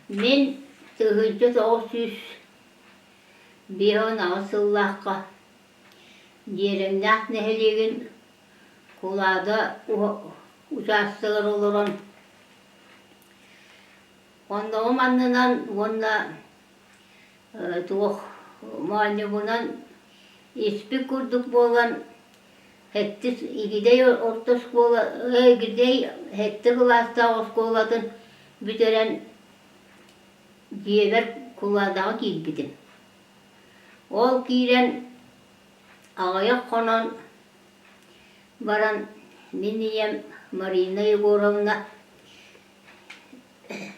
Мин 1958 сыллаахха Дьиэрэҥнээх нэһилиэгин Кулаада учаастагар олорон оннугум аннынан уонна туох моонньубунан испит курдук буолан Сэттис Игидэй орто оскуола Игидэй сэттэ кылаастаах оскуолатын бүтэрэн дьиэбэр Кулаадаҕа киирбитим. Ол киирэн аҕыйах хонон баран мин ийэм Марина Егоровна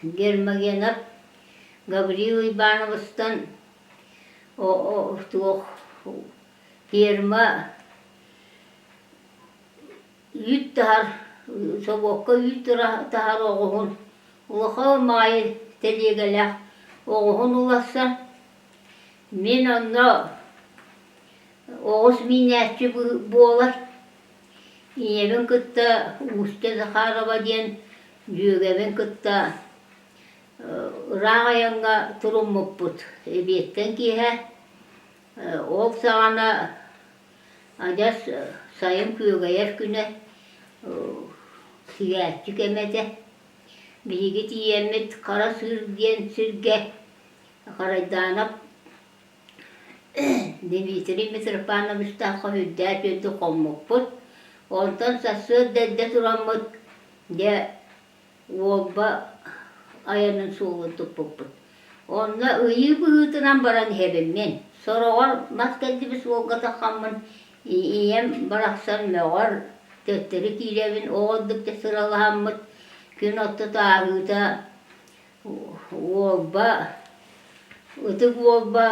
Гермогенов Гаврил Ивановичтан туох ферма үүт таһар собуокка үүт таһар оҕуһун улахан маайы тэлиэгэлээх оҕуһун уларсан мин онно оҕус миинээччи буолар ийэбин кытта Устя Захарова диэн дьүөгэбин кытта ыраах айаҥҥа туруммуппут эбиэттэн киэһэ Ол саҕана адьас сайын күөгэйэр күнэ сигээччи кэмэ этэ. Биһиги тиийэммит Хара Сыыр диэн сиргэ Харайдаанап Дмитрий Митрофановичтаахха үрдээх үрдүк хоммуппут. Онтон сарсыарда эрдэ тураммыт дьэ Уолба айанын суолун туппуппут. Онно ыйыы быһыытынан баран иһэбин мин. Сороҕор мас кэллибит суолга таххаммын ийэм барахсан мөҕөр, төттөрү киирэбин, оҕо ордук да сыралаһаммыт күн ортото ааһыыта Уолба, Ытык Уолба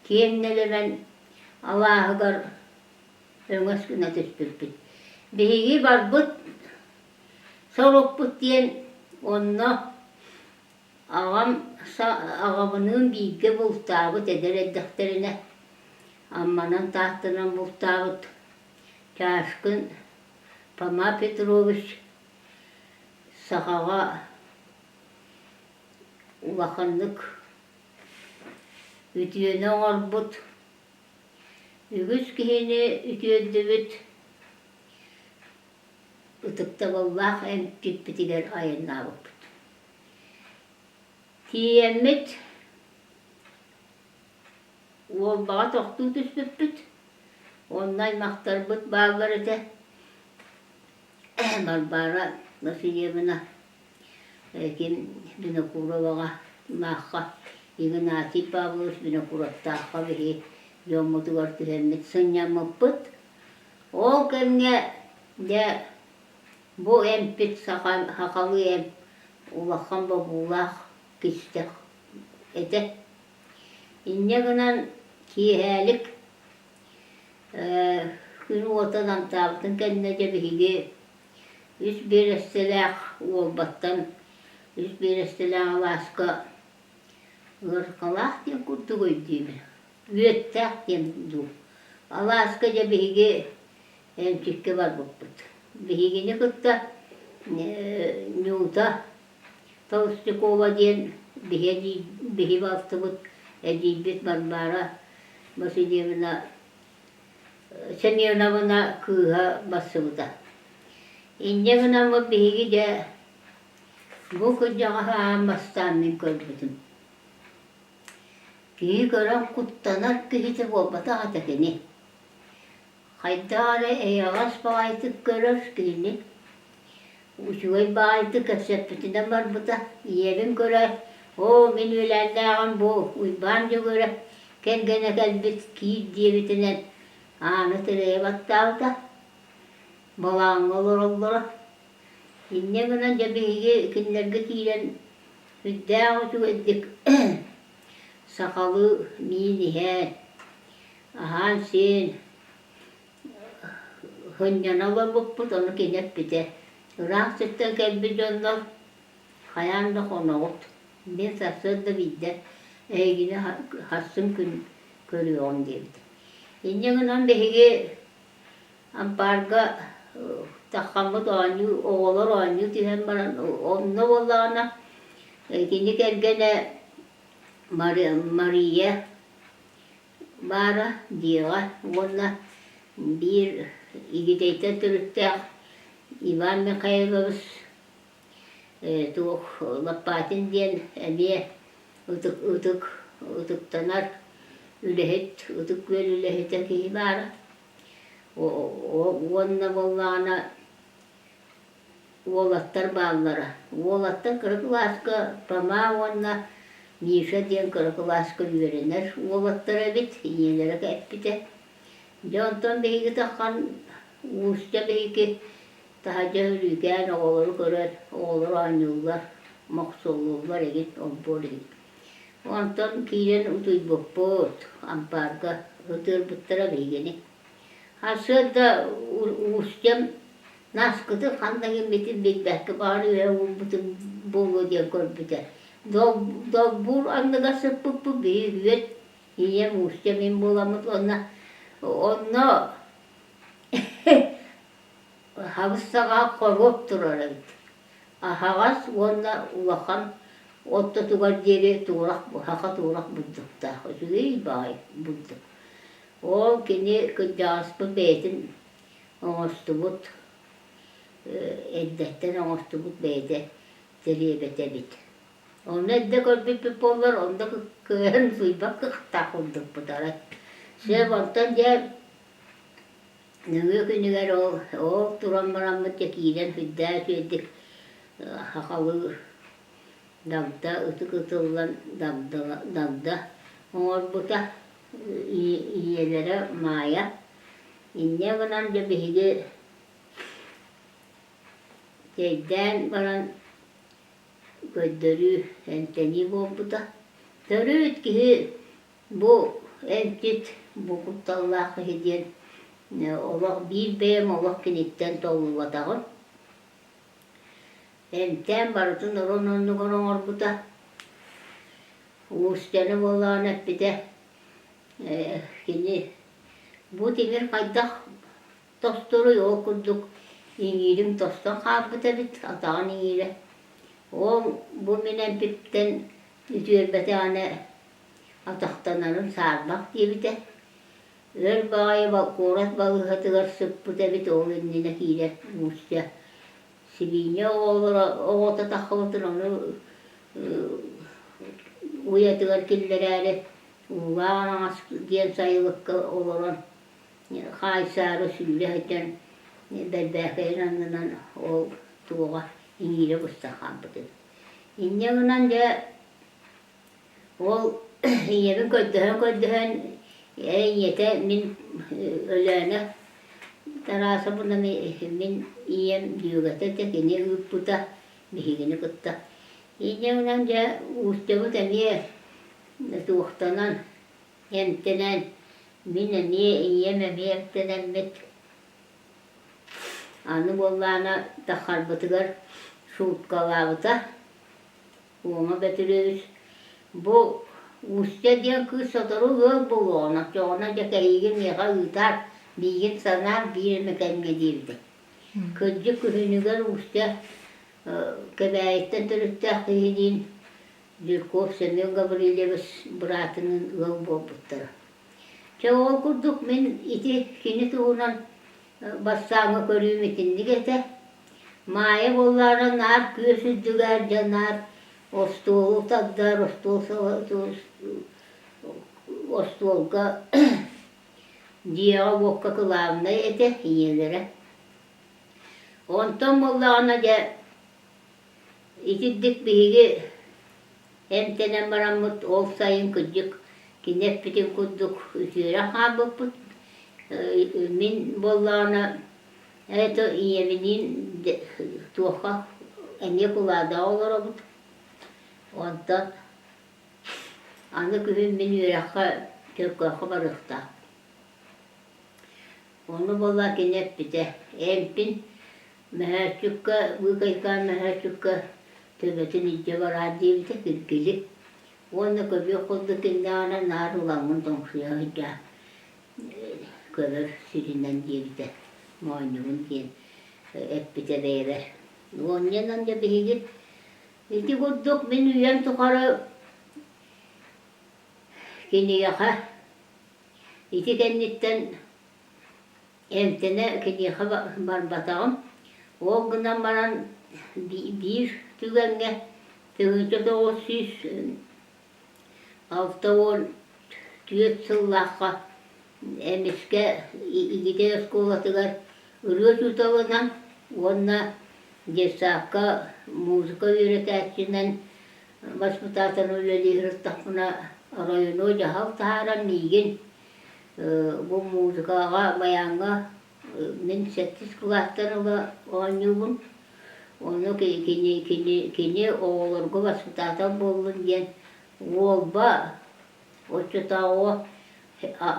киэҥ нэлэмэн алааһыгар өҥөс гына түспүппүт. Биһиги барбыт Сорукпут диэн онно аҕам аҕабыныын бииргэ бултаабыт эдэр эрдэхтэринэ Амманан Тааттанан бултаабыт Чашкин Фома Петрович сахаҕа улаханнык үтүөнү оҥорбут, үгүс киһини үтүөрдүбүт ытыктабыллаах эмчиппитигэр айаннаабыппыт. Тиийэммит Уолбаҕа тохтуу түспүппүт. Онно аймахтарбыт бааллар этэ. Варвара Васильевна ким Винокуроваҕа Маахха Игнатий Павлович Винокуровтаахха биһи дьоммутугар түһэммит сынньаммыппыт. Ол кэмҥэ Дьэ, бу эмпит сахалыы эмп улахан бобуулаах кистэх этэ. Инньэ гынан киэһээлик күн уота намтаабытын кэннэ дьэ биһиги үс биэрэстэлээх Уолбаттан үс биэрэстэлээх алааска Ыаркалаах диэн курдук өйдүүбүн, Үөттээх диэн дуу. Алааска дьэ биһиги эмчиккэ барбыппыт. Биһигини кытта Нюта Толстякова диэн биһи биһи балтыбыт, эдьиийбит Варвара Васильевна Семеновна кыыһа барсыбыта. Инньэ гынаммыт биһиги дьэ бу кырдьаҕаһы аан бастаан мин көрбүтүм. Киһи көрөн куттанар киһитэ буолбатах этэ кини. Хайдах эрэ эйэҕэс баҕайытык көрөр киһини, үчүгэй баҕайытык кэпсэппитинэн барбыта. Ийэбин көрөөт, «Оо, мин үөлээннээҕим бу Уйбаан Дьөгүөрэп кэргэнэ кэлбит, киир» диэбитинэн ааны тирэйэ баттаабыта. Балааҥҥа олороллоро. Инньэ гынан дьэ биһиги кинилэргэ киирэн сүрдээх үчүгэйдик сахалыы миин иһэн, аһаан-сиэн сынньана олорбуппут, ону кини эппитэ: «Ыраах сиртэн кэлбит дьоннор хайаан да хоноҕут, мин сарсыарда биирдэ эһигини сарсын күн көрүөҕүм» диэбитэ. Инньэ гынан биһиги ампаарга таххаммыт оонньуу, оҕолор оонньуу түһэн баран, онно буоллаҕына. Кини кэргэнэ Мария баара дьиэҕэ уонна биир Игидэйтэн төрүттээх Иван Михайлович туох Лопатин диэн эмиэ ытык ытык ытыктанар үлэһит ытык күөл үлэһитэ киһи баара уонна буоллаҕына уолаттар бааллара. Уолаттар кыра кылааска Фома уонна Миша диэн кыра кылааска үөрэнэр уолаттар эбит, ийэлэрэ эппитэ. Дьэ онтон биһиги таххан Устья биһиги таһырдьа өрүүкээн оҕолору көрөр, оҕолор оонньууллар, мохсуоллууллар игин, олбуор игин. Онтон киирэн утуйбуппут, ампаарга ытыырбыттара биһигини. Сарсыарда Устьям наскытын ханна гиммитин билбэккэ баҕар үөһэ уурбутум буолуо диэн көрбүтэ. Долбуур анныгар сыппыппыт биһи үөт ийэм Устья мин буоламмыт уонна онно хабыс-саҕа хоруоп турар эбит. Аһаҕас уонна улахан ортотугар диэри туурах саха туурах бурдуктаах үчүгэй баҕайы бурдук. Ол кини кырдьаҕаспыт бэйэтин оҥостубут, эрдэттэн оҥостубут бэйэтэ тэриэбэтэ эбит. Онно эрдэ көрбүппүт буоллар, онно кыайан утуйбат кыахтаах курдукпут арай. Сөп, онтон дьэ нөҥүө күнүгэр ол, ол туран бараммыт дьэ киирэн сүрдээх үчүгэйдик сахалыы дагда ытык ытыллан дагда оҥорбута. Ийэлэрэ Маайа. Инньэ гынан дьэ биһиги чэйдээн баран көрдөрүү, эмтэнии буолбута. Төрүт киһи бу эмчит, бу кутталлаах киһи диэн олох биир бэйэм олох киниттэн толлубатаҕым. Эмтээн барытын орон оннугар оҥорбута. Устяны буоллаҕына эппитэ кини бу тимир хайдах тосторуй ол курдук иҥиирим тостон хаалбыт эбит атаҕын иҥиирэ ол бу мин эмпиттэн үтүөрбэтэҕинэ атахтанарын саарбах диэбитэ өр баҕайы куорат балыыһатыгар сыппыт эбит ол иннинэ киирэр Устя Сибиинньэ оҕолоро оҕото таххыбытын ону уйатыгар киллэрээри Уулаах Араҥас диэн сайылыкка олорон хаайсаары сүүрэ сылдьан бэрбээкэйин аннынан ол туоҕа иҥиирэ быстан хаалбыт эбит. Инньэ гынан дьэ Ол ийэбин көрдөһөн-көрдөһөн, ээ ийэтэ мин Өлөөнө Тарасовна мин ийэм дьүөгэтэ этэ, кини ыыппыта биһигини кытта. Инньэ гынан дьэ Устябыт эмиэ туохтанан, эмтэнэн, мин эмиэ ийэм эмиэ эмтэнэммит аны буоллаҕына таххарбытыгар сууткалаабыта. Куома Бөтүрүөбүс бу Устя диэн кыыс сотору ыал буолуоҕун, оччоҕуна дьэ кэһиигин миэхэ ыытаар, миигин санаар биир эмэ кэмҥэ диэбитэ. Кырдьык күһүнүгэр Устя Кэбээйиттэн төрүттээх киһилиин Жирков Семен Гаврильевич быраатыныын ыал буолбуттара. Чэ ол курдук мин ити кини туһунан бастааҥҥы көрүүм итинник этэ. Маайа буоллаҕына наар күөс үрдүгэр дьэ наар остуолу тардар, остуол остуолга дьиэҕэ-уокка кылаабынай этэ ийэлэрэ. Онтон буоллаҕына дьэ итирдик биһиги эмтэнэн бараммыт ол сайын кырдьык кини эппитин курдук үтүөрэн хаалбыппыт. Мин буоллаҕына Это ийэбиниин туохха эмиэ кулаадаҕа олоробут. Онтон аны күһүн мин үөрэххэ Чөркөөххө барыахтаах. Ону буолла кини эппитэ, эмпин мөһөөччүккэ, быыкайкаан мөһөөччүккэ төбөтүн илдьэ бараар диэбитэ киргили. Уонна көбүөх курдук киннэҕинэ наар ыламмын тоҥсуйа сылдьаа көрөр сиринэн диэбитэ моонньубун диэн эппитэ бэйэбэр. Уонньанан дьэ биһиги Ити курдук мин үйэм тухары киниэхэ ити кэнниттэн эмтэнэ киниэхэ барбатаҕым. Ол гынан баран биир түгэҥҥэ 1964 сыллаахха эмискэ Игидэй оскуолатыгар ырыа учууталынан уонна детсадка музыка үөрэтээччинэн воспитателынан үлэлии сырыттахпына районо дьаһал таһааран миигин бу музыкаҕа байааҥҥа мин сэттис кылаастан ыла оонньуубун онно кини кини кини оҕолорго воспитатель буоллун диэн Уолба оччотооҕу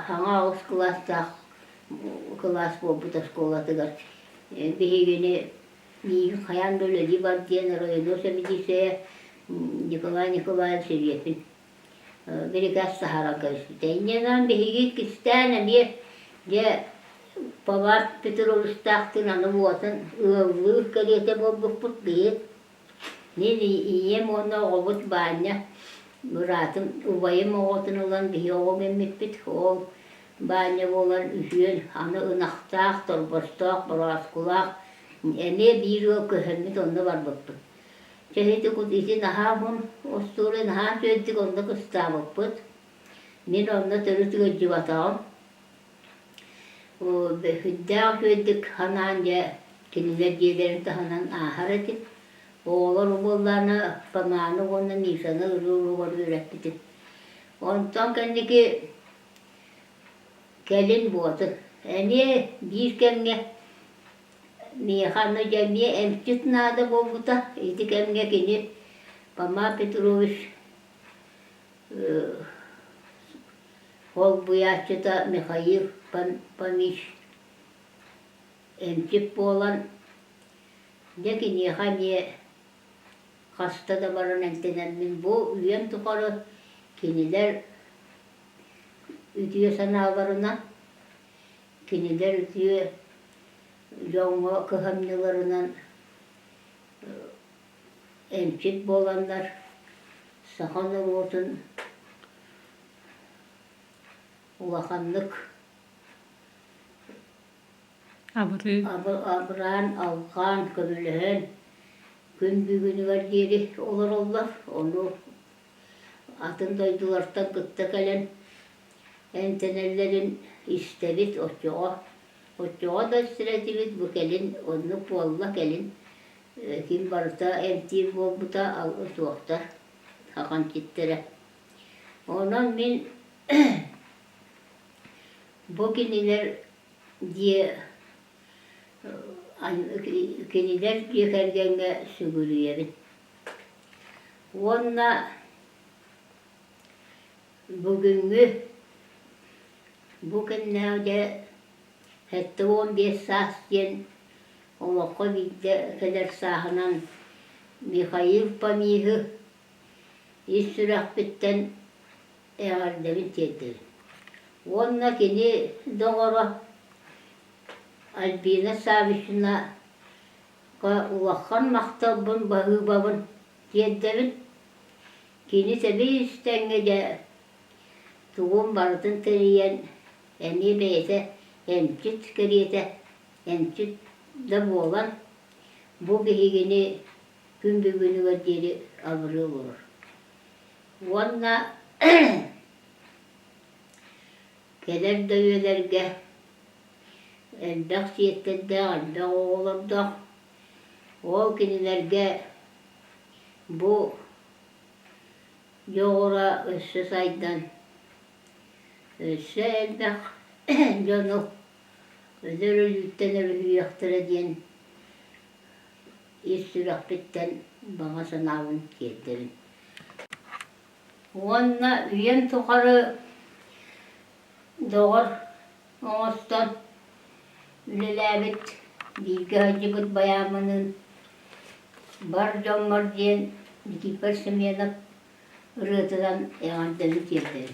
саҥа аҕыс кылаастаах кылаас буолбут оскуолатыгар биһигини миигин хайаан да үлэлии бар диэн районо сэбиэдиссэйэ Николай Николаевич Репин бирикээс таһааран кэбиспитэ. Инньэ биһиги иккистээн эмиэ дьэ Павар Петровичтаахтыын аны уотун ыаллыы кэриэтэ буолбуппут биһи. Мин ийэм уонна оҕобут Баанньа быраатым убайым оҕотун ылан биһи оҕо гэммиппит. Ол Баанньа буолан үһүөн аны ынахтаах, торбостоох, борооскулаах эмиэ биир ыал көһөммүт онно барбыппыт. Чэ ити ити наһаа уһун остуоруйа наһаа үчүгэйдик онно кыстаабыппыт. Мин онно төрүт ыалдьыбатаҕым. Сүрдээх үчүгэйдик санаан дьэ кинилэр дьиэлэрин таһынан ааһар этим. Оҕолор буоллаҕына Фоманы уонна Мишаны ырыа уруогар үөрэппитим. Онтон кэнники кэлин буотун эмиэ биир кэмҥэ миэхэ аны дьэ эмиэ эмчит наада буолбута. Ити кэмҥэ кини Фома Петрович Холбуйааччыта Михаил Фомич эмчит буолан, дьэ киниэхэ эмиэ хаста да баран эмтэнэммин бу үйэм тухары кинилэр үтүө санааларынан, кинилэр үтүө дьоҥҥо кыһамньыларынан эмчит буоланнар саха норуотун улаханнык абыраан, алҕаан, көмөлөһөн күн бүгүнүгэр диэри олороллор. Ону атын дойдулартан кытта кэлэн эмтэнэллэрин истэбит. Оччоҕо оччоҕо да истэр этибит бу кэлин оннук буолла кэлин ким барыта эмтиир буолбута суохтар ахан ситтэрэ. Онон мин бу кинилэр дьиэ кинилэр дьиэ кэргэҥҥэ сүгүрүйэбин. Уонна бүгүҥҥү бу кэмнээх дьэ 75 саас диэн олоххо биирдэ кэлэр сааһынан Михаил Фомиһы ис сүрэхпиттэн эҕэрдэбин тиэрдэбин. Уонна кини доҕоро Альбина Саввичнаҕа улахан махталбын, баһыыбабын тиэрдэбин. Кини сэбиэстэҥҥэ дьэ тугун барытын тэрийэн, эмиэ бэйэтэ эмчит кэриэтэ, эмчит да буолан, бу биһигини күн бүгүнүгэр диэри абырыы олорор. Уонна кэлэр да үйэлэргэ элбэх сиэттэрдээх, элбэх оҕолордоох. Ол кинилэргэ бу дьоҕура өссө сайдан, өссө элбэх дьону өлөр өлүүттэн өрүһүйүөхтэрэ диэн ис сүрэхпиттэн баҕа санаабын тиэрдэбин. Уонна үйэм тухары доҕор оҥостон үлэлээбит, бииргэ сылдьыбыт байааммыныын бар дьоммор диэн Никифор Семенов ырыатынан эҕэрдэбин тиэрдэбин.